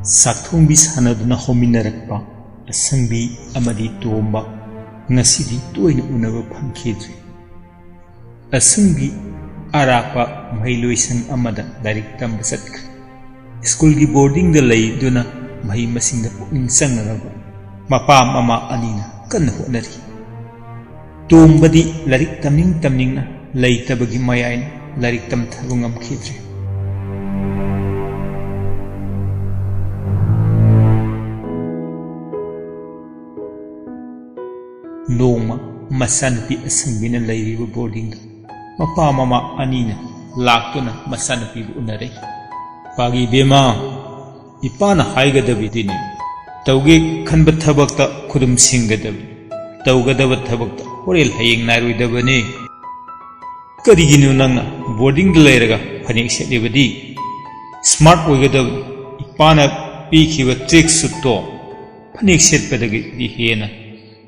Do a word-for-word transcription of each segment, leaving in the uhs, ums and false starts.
ꯆꯥꯛꯊꯣꯡꯕꯤ ꯁꯥꯟꯅꯗꯨꯅ ꯍꯧꯃꯤꯟꯅꯔꯛꯄ ꯑꯁꯪꯕꯤ ꯑꯃꯗꯤ ꯇꯣꯝꯕ ꯉꯁꯤꯗꯤ ꯇꯣꯏꯅ ꯎꯅꯕ ꯐꯪꯈꯤꯗ꯭ꯔꯦ꯫ ꯑꯁꯪꯕꯤ ꯑꯔꯥꯞꯄ ꯃꯍꯩꯂꯣꯏꯁꯪ ꯑꯃꯗ ꯂꯥꯏꯔꯤꯛ ꯇꯝꯕ ꯆꯠꯈ꯭ꯔꯦ꯫ ꯁ꯭ꯀꯨꯜꯒꯤ ꯕꯣꯔꯗꯤꯡꯗ ꯂꯩꯗꯨꯅ ꯃꯍꯩ ꯃꯁꯤꯡꯗ ꯄꯨꯛꯅꯤꯡ ꯆꯪꯅꯅꯕ ꯃꯄꯥ ꯃꯃꯥ ꯑꯅꯤꯅ ꯀꯟꯅ ꯍꯣꯠꯅꯔꯤ꯫ ꯇꯣꯝꯕꯗꯤ ꯂꯥꯏꯔꯤꯛ ꯇꯝꯅꯤꯡ ꯇꯝꯅꯤꯡꯅ ꯂꯩꯇꯕꯒꯤ ꯃꯌꯥꯏꯅ ꯂꯥꯏꯔꯤꯛ ꯇꯝꯊꯕ ꯉꯝꯈꯤꯗ꯭ꯔꯦ꯫ ꯅꯣꯡꯃ ꯃꯆꯥꯅꯨꯄꯤ ꯑꯁꯪꯕꯤꯅ ꯂꯩꯔꯤꯕ ꯕꯣꯔꯗꯤꯡꯗ ꯃꯄꯥ ꯃꯃꯥ ꯑꯅꯤꯅ ꯂꯥꯛꯇꯨꯅ ꯃꯆꯥꯅꯨꯄꯤꯕꯨ ꯎꯅꯔꯦ꯫ "ꯄꯥꯒꯤ ꯏꯕꯦꯝꯃ, ꯏꯄꯥꯅ ꯍꯥꯏꯒꯗꯕꯗꯤꯅꯦ, ꯇꯧꯒꯦ ꯈꯟꯕ ꯊꯕꯛꯇ ꯈꯨꯗꯨꯝ ꯁꯤꯡꯒꯗꯕꯅꯤ, ꯇꯧꯒꯗꯕ ꯊꯕꯛꯇ ꯍꯣꯔꯦꯟ ꯍꯌꯦꯡ ꯅꯥꯏꯔꯣꯏꯗꯕꯅꯤ꯫ ꯀꯔꯤꯒꯤꯅꯣ ꯅꯪꯅ ꯕꯣꯔꯗꯤꯡꯗ ꯂꯩꯔꯒ ꯐꯅꯦꯛ ꯁꯦꯠꯂꯤꯕꯗꯤ? ꯁ꯭ꯃꯥꯔꯠ ꯑꯣꯏꯒꯗꯕꯅꯤ꯫ ꯏꯄꯥꯅ ꯄꯤꯈꯤꯕ ꯇ꯭ꯔꯦꯛ ꯁꯨꯠꯇꯣ ꯐꯅꯦꯛ ꯁꯦꯠꯄꯗꯒꯤꯗꯤ ꯍꯦꯟꯅ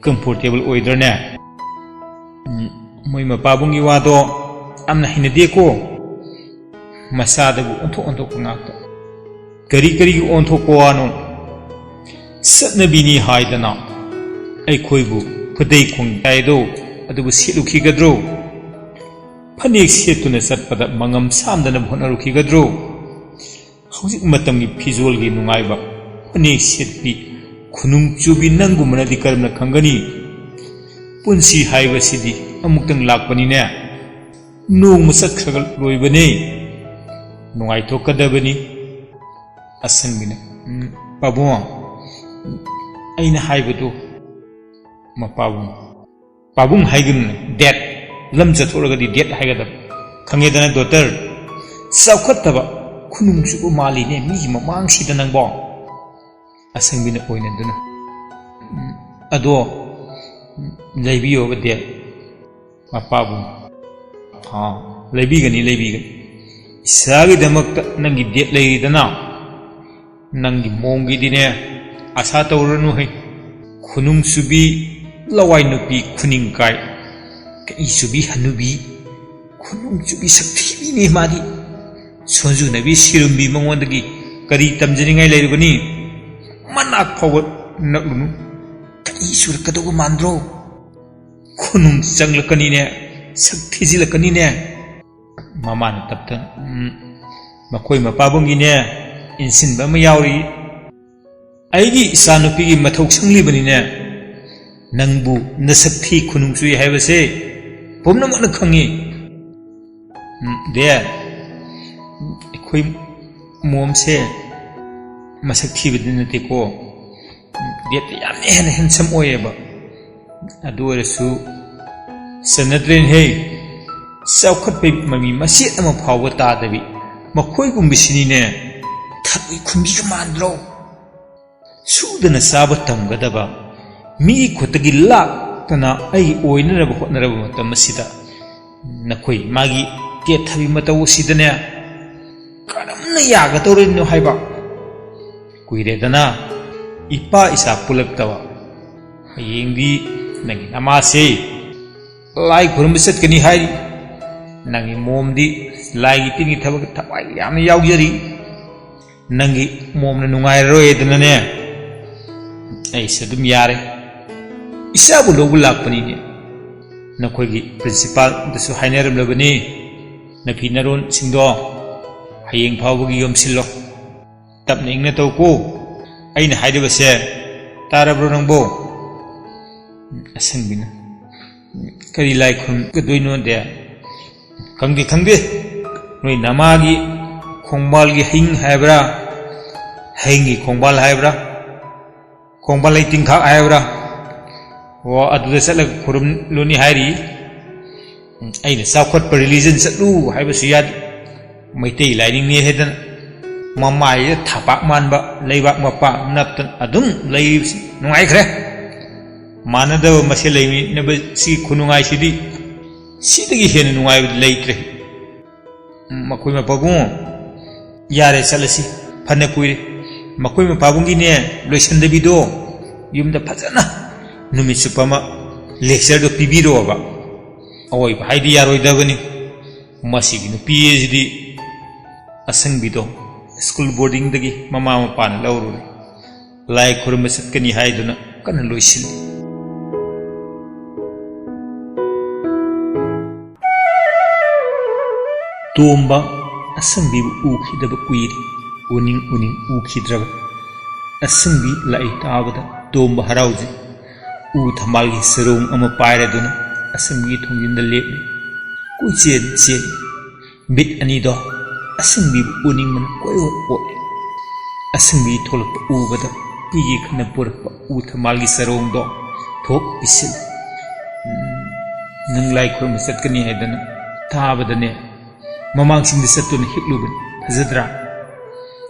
ꯀꯝꯐꯣꯔꯇꯦꯕꯜ ꯑꯣꯏꯗ꯭ꯔꯅꯦ?" ꯎꯝ, ꯃꯣꯏ ꯃꯄꯥꯕꯨꯡꯒꯤ ꯋꯥꯗꯣ ꯌꯥꯝꯅ ꯍꯩꯅꯗꯦꯀꯣ꯫ ꯃꯆꯥꯗꯕꯨ ꯑꯣꯟꯊꯣꯛ ꯑꯣꯟꯊꯣꯛꯄ ꯉꯥꯛꯇ꯫ ꯀꯔꯤ ꯀꯔꯤꯒꯤ ꯑꯣꯟꯊꯣꯛꯄ ꯋꯥꯅꯣ? ꯆꯠꯅꯕꯤꯅꯤ ꯍꯥꯏꯗꯅ ꯑꯩꯈꯣꯏꯕꯨ ꯈꯨꯗꯩ ꯈꯣꯡ ꯇꯥꯏꯗꯣ ꯑꯗꯨꯕꯨ ꯁꯦꯠꯂꯨꯈꯤꯒꯗ꯭ꯔꯣ? ꯐꯅꯦꯛ ꯁꯦꯠꯇꯨꯅ ꯆꯠꯄꯗ ꯃꯉꯝ ꯁꯥꯝꯗꯅꯕ ꯍꯣꯠꯅꯔꯨꯈꯤꯒꯗ꯭ꯔꯣ? ꯍꯧꯖꯤꯛ ꯃꯇꯝꯒꯤ ꯐꯤꯖꯣꯜꯒꯤ ꯅꯨꯡꯉꯥꯏꯕ ꯐꯅꯦꯛ ꯁꯦꯠꯄꯤ ꯈꯨꯅꯨꯡ ꯆꯨꯕꯤ ꯅꯪꯒꯨꯝꯕꯅꯗꯤ ꯀꯔꯝꯅ ꯈꯪꯒꯅꯤ? ꯄꯨꯟꯁꯤ ꯍꯥꯏꯕꯁꯤꯗꯤ ꯑꯃꯨꯛꯇꯪ ꯂꯥꯛꯄꯅꯤꯅꯦ꯫ ꯅꯣꯡꯃ ꯆꯠꯈ꯭ꯔꯒ ꯂꯣꯏꯕꯅꯦ꯫ ꯅꯨꯡꯉꯥꯏꯊꯣꯛꯀꯗꯕꯅꯤ꯫ ꯑꯁꯪꯕꯤꯅ, "ꯎꯝ, ꯄꯥꯕꯨꯡ, ꯑꯩꯅ ꯍꯥꯏꯕꯗꯨ", ꯃꯄꯥꯕꯨꯡ, "ꯄꯥꯕꯨꯡ ꯍꯥꯏꯒꯅꯨꯅꯦ, ꯗꯦꯠ꯫ ꯂꯝ ꯆꯠꯊꯣꯛꯂꯒꯗꯤ ꯗꯦꯠ ꯍꯥꯏꯒꯗꯕ꯫ ꯈꯪꯉꯦꯗꯅ, ꯗꯣꯇꯔ꯫ ꯆꯥꯎꯈꯠꯇꯕ ꯈꯨꯅꯨꯡ ꯆꯨꯕ ꯃꯥꯜꯂꯤꯅꯦ ꯃꯤꯒꯤ ꯃꯃꯥꯡꯁꯤꯗ ꯅꯪꯕꯣ"꯫ ꯑꯁꯪꯕꯤꯅ ꯑꯣꯏꯅꯗꯨꯅ, "ꯎꯝ, ꯑꯗꯣ, ꯎꯝ, ꯂꯩꯕꯤꯌꯣꯕ ꯗꯦꯠ"꯫ ꯃꯄꯥꯕꯨꯡ, "ꯑꯥ, ꯂꯩꯕꯤꯒꯅꯤ, ꯂꯩꯕꯤꯒꯅꯤ꯫ ꯏꯁꯥꯒꯤꯗꯃꯛꯇ ꯅꯪꯒꯤ ꯗꯦꯠ ꯂꯩꯔꯤꯗꯅ, ꯅꯪꯒꯤ ꯃꯣꯡꯒꯤꯗꯤꯅꯦ ꯑꯁꯥ ꯇꯧꯔꯨꯔꯅꯨ ꯍꯩ꯫ ꯈꯨꯅꯨꯡ ꯆꯨꯕꯤ, ꯂꯋꯥꯏ ꯅꯨꯄꯤ, ꯈꯨꯅꯤꯡ ꯀꯥꯏ, ꯀꯛꯏ ꯆꯨꯕꯤ ꯍꯅꯨꯕꯤ, ꯈꯨꯅꯨꯡ ꯆꯨꯕꯤ ꯁꯛꯊꯤꯕꯤꯅꯤ ꯃꯥꯗꯤ꯫ ꯁꯣꯟꯖꯨꯅꯕꯤ ꯁꯤꯔꯨꯝꯕꯤ ꯃꯉꯣꯟꯗꯒꯤ ꯀꯔꯤ ꯇꯝꯖꯅꯤꯡꯉꯥꯏ ꯂꯩꯔꯨꯒꯅꯤ? ꯃꯅꯥꯛ ꯐꯥꯎꯕ ꯅꯛꯂꯨꯅꯨ꯫ ꯀꯔꯤ ꯁꯨꯔꯛꯀꯗꯧꯕ ꯃꯥꯟꯗ꯭ꯔꯣ? ꯈꯨꯅꯨꯡ ꯆꯪꯂꯛꯀꯅꯤꯅꯦ, ꯁꯛ ꯊꯤꯖꯤꯜꯂꯛꯀꯅꯤꯅꯦ꯫ ꯃꯃꯥꯅ ꯇꯞꯇꯅ, "ꯎꯝ, ꯃꯈꯣꯏ ꯃꯄꯥꯕꯨꯡꯒꯤꯅꯦ, ꯏꯟꯁꯤꯟꯕ ꯑꯃ ꯌꯥꯎꯔꯤ꯫ ꯑꯩꯒꯤ ꯏꯆꯥꯅꯨꯄꯤꯒꯤ ꯃꯊꯧ ꯁꯪꯂꯤꯕꯅꯤꯅꯦ꯫ ꯅꯪꯕꯨ ꯅꯁꯛ ꯊꯤ ꯈꯨꯅꯨꯡ ꯆꯨꯏ ꯍꯥꯏꯕꯁꯦ ꯄꯨꯝꯅꯃꯛꯅ ꯈꯪꯉꯤ꯫" "ꯎꯝ, ꯗꯦ, ꯑꯩꯈꯣꯏ ꯃꯣꯝꯁꯦ ꯃꯁꯛ ꯊꯤꯕꯗꯤ ꯅꯠꯇꯦꯀꯣ꯫ ꯗꯦꯠꯇ ꯌꯥꯝꯅ ꯍꯦꯟꯅ ꯍꯦꯟꯁꯝ ꯑꯣꯏꯌꯦꯕ꯫ ꯑꯗꯨ ꯑꯣꯏꯔꯁꯨ ꯆꯟꯅꯗ꯭ꯔꯦꯅꯦꯍꯦ꯫ ꯆꯥꯎꯈꯠꯄꯒꯤ ꯃꯃꯤ ꯃꯁꯦꯠ ꯑꯃ ꯐꯥꯎꯕ ꯇꯥꯗꯕꯤ ꯃꯈꯣꯏꯒꯨꯝꯕꯁꯤꯅꯤꯅꯦ ꯊꯔꯣꯏ ꯈꯨꯟꯕꯤꯒ ꯃꯥꯟꯗ꯭ꯔꯣ? ꯁꯨꯗꯅ ꯆꯥꯕ ꯇꯝꯒꯗꯕ, ꯃꯤꯒꯤ ꯈꯨꯠꯇꯒꯤ ꯂꯥꯛꯇꯅ ꯑꯩꯒꯤ ꯑꯣꯏꯅꯅꯕ ꯍꯣꯠꯅꯔꯕ ꯃꯇꯝ ꯑꯁꯤꯗ ꯅꯈꯣꯏ ꯃꯥꯒꯤ ꯇꯦꯠꯊꯕꯤ ꯃꯇꯧ ꯑꯁꯤꯗꯅꯦ ꯀꯔꯝꯅ ꯌꯥꯒꯗꯧꯔꯤꯅꯣ ꯍꯥꯏꯕ? ꯀꯨꯏꯔꯦꯗꯅ ꯏꯄꯥ ꯏꯆꯥ ꯄꯨꯜꯂꯛꯇꯕ꯫ ꯍꯌꯦꯡꯗꯤ ꯅꯪꯒꯤ ꯅꯃꯥꯁꯦ ꯂꯥꯏ ꯈꯨꯔꯨꯝꯕ ꯆꯠꯀꯅꯤ ꯍꯥꯏꯔꯤ꯫ ꯅꯪꯒꯤ ꯃꯣꯝꯗꯤ ꯂꯥꯏꯒꯤ ꯇꯤꯟꯒꯤ ꯊꯕꯛ ꯊꯋꯥꯏ ꯌꯥꯝꯅ ꯌꯥꯎꯖꯔꯤ꯫ ꯅꯪꯒꯤ ꯃꯣꯝꯅ ꯅꯨꯡꯉꯥꯏꯔꯔꯣꯏꯗꯅꯅꯦ, ꯑꯩꯁꯨ ꯑꯗꯨꯝ ꯌꯥꯔꯦ꯫ ꯏꯆꯥꯕꯨ ꯂꯧꯕ ꯂꯥꯛꯄꯅꯤꯅꯦ꯫ ꯅꯈꯣꯏꯒꯤ ꯄ꯭ꯔꯤꯟꯁꯤꯄꯥꯜꯗꯁꯨ ꯍꯥꯏꯅꯔꯝꯂꯕꯅꯤ꯫ ꯅꯐꯤ ꯅꯔꯣꯟꯁꯤꯡꯗꯣ ꯍꯌꯦꯡ ꯐꯥꯎꯕꯒꯤ ꯌꯣꯝꯁꯤꯜꯂꯣ꯫ ꯇꯞꯅ ꯏꯪꯅ ꯇꯧꯀꯣ꯫ ꯑꯩꯅ ꯍꯥꯏꯔꯤꯕꯁꯦ ꯇꯥꯔꯕ꯭ꯔꯣ ꯅꯪꯕꯣ?" ꯑꯁꯪꯕꯤꯅ, "ꯀꯔꯤ ꯂꯥꯏ ꯈꯨꯔꯨꯝꯒꯗꯣꯏꯅꯣꯗꯦ?" "ꯈꯪꯗꯦ, ꯈꯪꯗꯦ꯫ ꯅꯣꯏ ꯅꯃꯥꯒꯤ ꯈꯣꯡꯕꯥꯜꯒꯤ ꯍꯌꯤꯡ ꯍꯥꯏꯕ꯭ꯔꯥ? ꯍꯌꯤꯡꯒꯤ ꯈꯣꯡꯕꯥꯜ ꯍꯥꯏꯕ꯭ꯔꯥ? ꯈꯣꯡꯕꯥꯜ ꯂꯩꯇꯤꯡꯈꯥꯛ ꯍꯥꯏꯕ꯭ꯔꯥ? ꯑꯣ, ꯑꯗꯨꯗ ꯆꯠꯂꯒ ꯈꯨꯔꯨꯝꯂꯨꯅꯤ ꯍꯥꯏꯔꯤ꯫" "ꯑꯩꯅ ꯆꯥꯎꯈꯠꯄ ꯔꯤꯂꯤꯖꯟ ꯆꯠꯂꯨ ꯍꯥꯏꯕꯁꯨ ꯌꯥꯗꯦ꯫ ꯃꯩꯇꯩ ꯂꯥꯏꯅꯤꯡꯅꯦ ꯍꯥꯏꯗꯅ ꯃꯃꯥꯏꯗ ꯊꯥꯄꯥꯛ ꯃꯥꯟꯕ ꯂꯩꯕꯥꯛ ꯃꯄꯥꯛ ꯅꯞꯇꯅ ꯑꯗꯨꯝ ꯂꯩꯔꯤꯕꯁꯤ ꯅꯨꯡꯉꯥꯏꯈ꯭ꯔꯦ꯫ ꯃꯥꯟꯅꯗꯕ ꯃꯁꯦꯜ ꯂꯩꯃꯤꯟꯅꯕꯁꯤ ꯈꯨꯅꯨꯡꯉꯥꯏꯁꯤꯗꯤ ꯁꯤꯗꯒꯤ ꯍꯦꯟꯅ ꯅꯨꯡꯉꯥꯏꯕꯗꯤ ꯂꯩꯇ꯭ꯔꯦ꯫" "ꯃꯈꯣꯏ ꯃꯄꯥꯕꯨꯡ, ꯌꯥꯔꯦ, ꯆꯠꯂꯁꯤ꯫ ꯐꯅ ꯀꯨꯏꯔꯦ꯫ ꯃꯈꯣꯏ ꯃꯄꯥꯕꯨꯡꯒꯤꯅꯦ ꯂꯣꯏꯁꯟꯗꯕꯤꯗꯣ ꯌꯨꯝꯗ ꯐꯖꯅ ꯅꯨꯃꯤꯠ ꯆꯨꯞꯄ ꯑꯃ ꯂꯦꯛꯆꯔꯗꯣ ꯄꯤꯕꯤꯔꯣꯕ꯫ ꯑꯋꯣꯏꯕ ꯍꯥꯏꯗꯤ ꯌꯥꯔꯣꯏꯗꯕꯅꯤ꯫ ꯃꯁꯤꯒꯤ ꯅꯨꯄꯤ ꯑꯁꯤꯗꯤ ꯑꯁꯪꯕꯤꯗꯣ ꯁ꯭ꯀꯨꯜ ꯕꯣꯔꯗꯤꯡꯗꯒꯤ ꯃꯃꯥ ꯃꯄꯥꯅ ꯂꯧꯔꯨꯔꯦ꯫ ꯂꯥꯏ ꯈꯨꯔꯨꯝꯕ ꯆꯠꯀꯅꯤ ꯍꯥꯏꯗꯨꯅ ꯀꯟꯅ ꯂꯣꯏꯁꯤꯜꯂꯤ꯫ ꯇꯣꯝꯕ ꯑꯁꯪꯕꯤꯕꯨ ꯎꯈꯤꯗꯕ ꯀꯨꯏꯔꯦ꯫ ꯎꯅꯤꯡ ꯎꯅꯤꯡ ꯎꯈꯤꯗ꯭ꯔꯕ꯫ ꯑꯁꯪꯕꯤ ꯂꯥꯛꯏ ꯇꯥꯕꯗ ꯇꯣꯝꯕ ꯍꯔꯥꯎꯖꯩ꯫ ꯎ ꯊꯝꯕꯥꯜꯒꯤ ꯆꯔꯣꯡ ꯑꯃ ꯄꯥꯏꯔꯗꯨꯅ ꯑꯁꯪꯕꯤꯒꯤ ꯊꯣꯡꯖꯤꯟꯗ ꯂꯦꯞꯂꯤ꯫ ꯀꯣꯏꯆꯦꯟ ꯆꯦꯜꯂꯤ꯫ ꯃꯤꯠ ꯑꯅꯤꯗꯣ ꯑꯁꯪꯕꯤꯕꯨ ꯎꯅꯤꯡꯕꯅ ꯀꯣꯏꯑꯣꯠ ꯑꯣꯠꯂꯤ꯫ ꯑꯁꯪꯕꯤ ꯊꯣꯛꯂꯛꯄ ꯎꯕꯗ ꯄꯤꯒꯦ ꯈꯟꯅ ꯄꯨꯔꯛꯄ ꯎ ꯊꯝꯕꯥꯜꯒꯤ ꯆꯔꯣꯡꯗꯣ ꯊꯣꯛ ꯄꯤꯁꯤꯜꯂꯤ꯫ "ꯎꯝ, ꯅꯪ ꯂꯥꯏ ꯈꯨꯔꯨꯝꯕ ꯆꯠꯀꯅꯤ ꯍꯥꯏꯗꯅ ꯇꯥꯕꯗꯅꯦ, ꯃꯃꯥꯡꯁꯤꯡꯗ ꯆꯠꯇꯨꯅ ꯍꯦꯛꯂꯨꯕꯅꯤ꯫ ꯐꯖꯗ꯭ꯔꯥ?"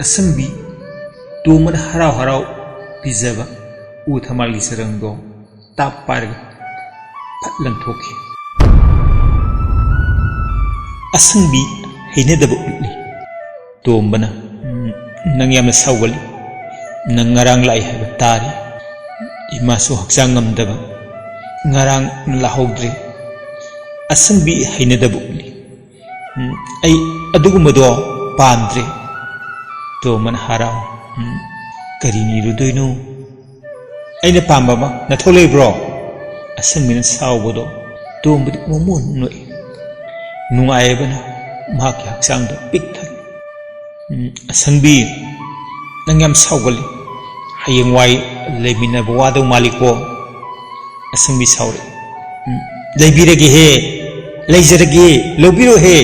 ꯑꯁꯪꯕꯤ ꯇꯣꯝꯕꯅ ꯍꯔꯥꯎ ꯍꯔꯥꯎ ꯄꯤꯖꯕ ꯎ ꯊꯝꯕꯥꯜꯒꯤ ꯆꯔꯣꯡꯗꯣ ꯇꯥꯞ ꯄꯥꯏꯔꯒ ꯐꯠ ꯂꯪꯊꯣꯛꯈꯤ꯫ ꯑꯁꯪꯕꯤ ꯍꯩꯅꯗꯕ ꯎꯠꯂꯤ꯫ ꯇꯣꯝꯕꯅ, "ꯎꯝ, ꯅꯪ ꯌꯥꯝꯅ ꯁꯥꯎꯒꯜꯂꯤ꯫ ꯅꯪ ꯉꯔꯥꯡ ꯂꯥꯛꯏ ꯍꯥꯏꯕ ꯇꯥꯔꯤ꯫ ꯏꯃꯥꯁꯨ ꯍꯛꯆꯥꯡ ꯉꯝꯗꯕ꯫ ꯉꯔꯥꯡ ꯂꯥꯛꯍꯧꯗ꯭ꯔꯦ꯫" ꯑꯁꯪꯕꯤ ꯍꯩꯅꯗꯕ ꯎꯠꯂꯤ꯫ "ꯎꯝ, ꯑꯩ ꯑꯗꯨꯒꯨꯝꯕꯗꯣ ꯄꯥꯝꯗ꯭ꯔꯦ꯫" ꯇꯣꯝꯕꯅ ꯍꯔꯥꯎ, "ꯎꯝ, ꯀꯔꯤ ꯅꯤꯔꯨꯗꯣꯏꯅꯣ?" "ꯑꯩꯅ ꯄꯥꯝꯕ ꯑꯃ ꯅꯊꯧ ꯂꯩꯕ꯭ꯔꯣ?" ꯑꯁꯪꯕꯤꯅ ꯁꯥꯎꯕꯗꯣ ꯇꯣꯝꯕꯗꯤ ꯃꯣꯃꯣꯟ ꯅꯣꯛꯏ꯫ ꯅꯨꯡꯉꯥꯏꯕꯅ ꯃꯍꯥꯛꯀꯤ ꯍꯛꯆꯥꯡꯗꯣ ꯄꯤꯛ ꯊꯜꯂꯤ꯫ "ꯎꯝ, ꯑꯁꯪꯕꯤ, ꯅꯪ ꯌꯥꯝ ꯁꯥꯎꯒꯜꯂꯤ꯫ ꯍꯌꯦꯡꯋꯥꯏ ꯂꯩꯃꯤꯟꯅꯕ ꯋꯥꯗꯧ ꯃꯥꯜꯂꯤꯀꯣ?" ꯑꯁꯪꯕꯤ ꯁꯥꯎꯔꯛꯏ꯫ "ꯎꯝ, ꯂꯩꯕꯤꯔꯒꯦꯍꯦ, ꯂꯩꯖꯔꯒꯦ, ꯂꯧꯕꯤꯔꯣꯍꯦ꯫"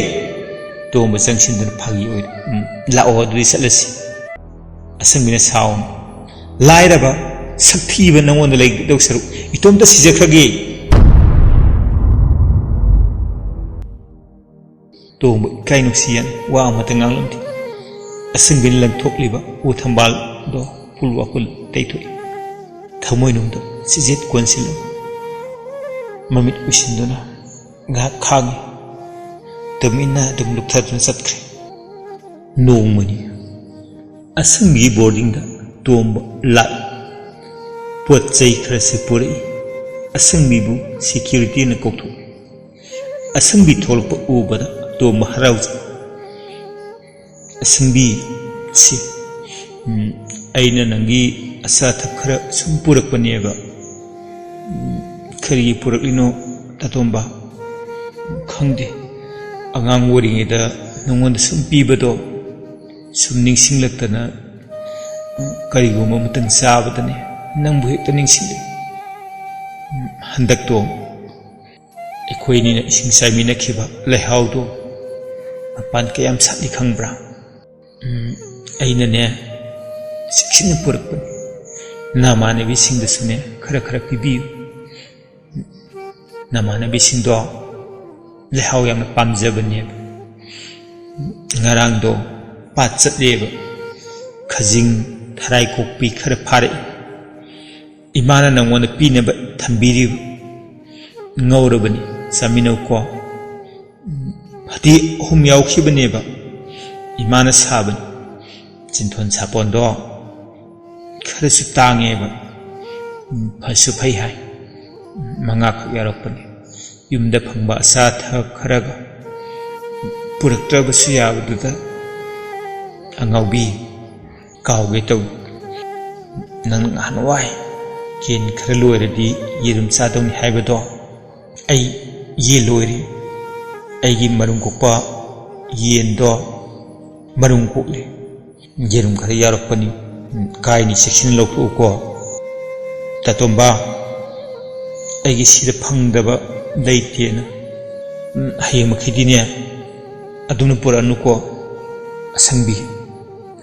ꯇꯣꯝꯕ ꯆꯪꯁꯤꯟꯗꯨꯅ ꯐꯥꯒꯤ ꯑꯣꯏꯔꯦ꯫ "ꯎꯝ, ꯂꯥꯛꯑꯣ, ꯑꯗꯨꯗꯤ ꯆꯠꯂꯁꯤ꯫" ꯑꯁꯪꯕꯤꯅ ꯁꯥꯎꯅ, "ꯂꯥꯏꯔꯕ, ꯁꯛ ꯊꯤꯕ ꯅꯪꯉꯣꯟꯗ ꯂꯩꯒꯗꯧ ꯁꯔꯨꯛ ꯏꯇꯣꯝꯇ ꯁꯤꯖꯈ꯭ꯔꯒꯦ꯫" ꯇꯣꯝꯕ ꯏꯀꯥꯏ ꯅꯨꯡꯁꯤꯌꯦꯅ ꯋꯥ ꯑꯃꯠꯇ ꯉꯥꯡꯂꯝꯗꯦ꯫ ꯑꯁꯪꯕꯤꯅ ꯂꯪꯊꯣꯛꯂꯤꯕ ꯎ ꯊꯝꯕꯥꯜꯗꯣ ꯐꯨꯜ ꯋꯥꯄꯨꯜ ꯇꯩꯊꯣꯛꯏ꯫ ꯊꯃꯣꯏꯅꯨꯡꯗ ꯆꯤꯖꯦꯠ ꯀꯣꯟꯁꯤꯜꯂꯕ ꯃꯃꯤꯠ ꯎꯏꯁꯤꯟꯗꯨꯅ ꯉꯥꯏꯍꯥꯛ ꯈꯥꯡꯉꯤ꯫ ꯇꯨꯃꯤꯟꯅ ꯑꯗꯨꯝ ꯂꯨꯞꯊꯗꯨꯅ ꯆꯠꯈ꯭ꯔꯦ꯫ ꯅꯣꯡꯃꯅꯤ ꯑꯁꯪꯕꯤꯒꯤ ꯕꯣꯔꯗꯤꯡꯗ ꯇꯣꯝꯕ ꯂꯥꯛꯏ꯫ ꯄꯣꯠ ꯆꯩ ꯈꯔꯁꯨ ꯄꯨꯔꯛꯏ꯫ ꯑꯁꯪꯕꯤꯕꯨ ꯁꯦꯀ꯭ꯌꯨꯔꯤꯇꯤꯅ ꯀꯧꯊꯣꯛꯏ꯫ ꯑꯁꯪꯕꯤ ꯊꯣꯛꯂꯛꯄ ꯎꯕꯗ ꯇꯣꯝꯕ ꯍꯔꯥꯎꯖꯩ꯫ "ꯑꯁꯪꯕꯤ, ꯁꯤ, ꯎꯝ, ꯑꯩꯅ ꯅꯪꯒꯤ ꯑꯆꯥ ꯑꯊꯛ ꯈꯔ ꯁꯨꯝ ꯄꯨꯔꯛꯄꯅꯦꯕ꯫ ꯎꯝ, ꯀꯔꯤꯒꯤ ꯄꯨꯔꯛꯂꯤꯅꯣ, ꯇꯥꯇꯣꯝꯕ? ꯈꯪꯗꯦ꯫ ꯑꯉꯥꯡ ꯑꯣꯏꯔꯤꯉꯩꯗ ꯅꯉꯣꯟꯗ ꯁꯨꯝ ꯄꯤꯕꯗꯣ ꯁꯨꯝ ꯅꯤꯡꯁꯤꯡꯂꯛꯇꯅ, ꯎꯝ, ꯀꯔꯤꯒꯨꯝꯕ ꯑꯃꯇꯪ ꯆꯥꯕꯗꯅꯦ ꯅꯪꯕꯨ ꯍꯦꯛꯇ ꯅꯤꯡꯁꯤꯡꯂꯛꯏ꯫ ꯎꯝ, ꯍꯟꯗꯛꯇꯣ ꯑꯩꯈꯣꯏꯅꯤꯅ ꯏꯁꯤꯡ ꯆꯥꯏꯃꯤꯟꯅꯈꯤꯕ ꯂꯩꯍꯥꯎꯗꯣ ꯃꯄꯥꯟ ꯀꯌꯥꯝ ꯁꯥꯠꯂꯤ ꯈꯪꯕ꯭ꯔꯥ? ꯎꯝ, ꯑꯩꯅꯅꯦ, ꯆꯦꯛꯁꯤꯟꯅ ꯄꯨꯔꯛꯄꯅꯤ꯫ ꯅꯃꯥꯟꯅꯕꯤꯁꯤꯡꯗꯁꯨꯅꯦ, ꯈꯔ ꯈꯔ ꯄꯤꯕꯤꯌꯨ꯫ ꯅꯃꯥꯟꯅꯕꯤꯁꯤꯡꯗꯣ ꯂꯩꯍꯥꯎ ꯌꯥꯝꯅ ꯄꯥꯝꯖꯕꯅꯦꯕ꯫ ꯉꯔꯥꯡꯗꯣ ꯄꯥꯠ ꯆꯠꯂꯦꯕ, ꯈꯖꯤꯡ, ꯊꯔꯥꯏ ꯀꯣꯛꯄꯤ ꯈꯔ ꯐꯥꯔꯛꯏ꯫ ꯏꯃꯥꯅ ꯅꯪꯉꯣꯟꯗ ꯄꯤꯅꯕ ꯊꯝꯕꯤꯔꯤꯕ꯫ ꯉꯧꯔꯕꯅꯤ, ꯆꯥꯃꯤꯟꯅꯧꯀꯣ꯫ ꯐꯗꯤ ꯑꯍꯨꯝ ꯌꯥꯎꯈꯤꯕꯅꯦꯕ, ꯏꯃꯥꯅ ꯁꯥꯕꯅꯤ꯫ ꯆꯤꯟꯊꯣꯟ ꯁꯥꯄꯣꯟꯗꯣ ꯈꯔꯁꯨ ꯇꯥꯡꯉꯦꯕ, ꯐꯁꯨ ꯐꯩ ꯍꯥꯏ꯫ ꯃꯉꯥꯈꯛ ꯌꯥꯎꯔꯛꯄꯅꯤ꯫ ꯌꯨꯝꯗ ꯐꯪꯕ ꯑꯆꯥ ꯑꯊꯛ ꯈꯔꯒ ꯄꯨꯔꯛꯇ꯭ꯔꯕꯁꯨ ꯌꯥꯕꯗꯨꯗ꯫ ꯑꯉꯥꯎꯕꯤ, ꯀꯥꯎꯒꯦ ꯇꯧꯏ꯫ ꯅꯪ ꯅꯍꯥꯟꯋꯥꯏ ꯌꯦꯟ ꯈꯔ ꯂꯣꯏꯔꯗꯤ ꯌꯦꯔꯨꯝ ꯆꯥꯗꯧꯅꯤ ꯍꯥꯏꯕꯗꯣ, ꯑꯩ ꯌꯦꯟ ꯂꯣꯏꯔꯦ꯫ ꯑꯩꯒꯤ ꯃꯔꯨꯝ ꯀꯣꯛꯄ ꯌꯦꯟꯗꯣ ꯃꯔꯨꯝ ꯀꯣꯛꯂꯦ꯫ ꯌꯦꯔꯨꯝ ꯈꯔ ꯌꯥꯎꯔꯛꯄꯅꯤ꯫ ꯀꯥꯏꯅꯤ, ꯆꯦꯛꯁꯤꯟꯅ ꯂꯧꯊꯣꯛꯎꯀꯣ꯫ ꯇꯥꯇꯣꯝꯕ, ꯑꯩꯒꯤ ꯁꯤꯗ ꯐꯪꯗꯕ ꯂꯩꯇꯦꯅ꯫ ꯎꯝ, ꯍꯌꯦꯡꯃꯛꯈꯤꯗꯤꯅꯦ, ꯑꯗꯨꯝꯅ ꯄꯨꯔꯛꯑꯅꯨꯀꯣ꯫ ꯑꯁꯪꯕꯤ,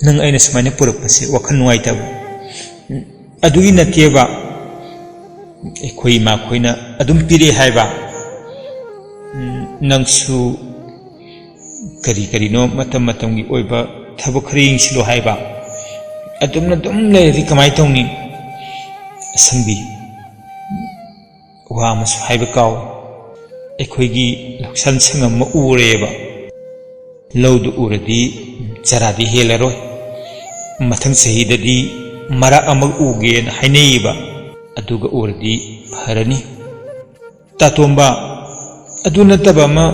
ꯅꯪ ꯑꯩꯅ ꯁꯨꯃꯥꯏꯅ ꯄꯨꯔꯛꯄꯁꯦ ꯋꯥꯈꯜ ꯅꯨꯡꯉꯥꯏꯇꯕ? ꯎꯝ, ꯑꯗꯨꯒꯤ ꯅꯠꯇꯦꯕ꯫ ꯑꯩꯈꯣꯏ ꯏꯃꯥꯈꯣꯏꯅ ꯑꯗꯨꯝ ꯄꯤꯔꯛꯑꯦ ꯍꯥꯏꯕ꯫ ꯎꯝ, ꯅꯪꯁꯨ ꯀꯔꯤ ꯀꯔꯤꯅꯣ ꯃꯇꯝ ꯃꯇꯝꯒꯤ ꯑꯣꯏꯕ ꯊꯕꯛ ꯈꯔ ꯌꯦꯡꯁꯤꯜꯂꯣ ꯍꯥꯏꯕ꯫ ꯑꯗꯨꯝꯅ ꯑꯗꯨꯝ ꯂꯩꯔꯗꯤ ꯀꯃꯥꯏꯅ ꯇꯧꯅꯤ? ꯑꯁꯪꯕꯤ, ꯋꯥ ꯑꯃꯁꯨ ꯍꯥꯏꯕ ꯀꯥꯎ꯫ ꯑꯩꯈꯣꯏꯒꯤ ꯂꯧꯁꯥꯟ ꯁꯪꯉꯝ ꯑꯃ ꯎꯔꯦꯕ꯫ ꯂꯧꯗꯨ ꯎꯔꯗꯤ ꯆꯔꯥꯗꯤ ꯍꯦꯜꯂꯔꯣꯏ꯫ ꯃꯊꯪ ꯆꯍꯤꯗꯗꯤ ꯃꯔꯥꯛ ꯑꯃ ꯎꯒꯦꯅ ꯍꯥꯏꯅꯩꯌꯦꯕ꯫ ꯑꯗꯨꯒ ꯎꯔꯗꯤ ꯐꯔꯅꯤ꯫ ꯇꯥꯇꯣꯝꯕ, ꯑꯗꯨ ꯅꯠꯇꯕ ꯑꯃ,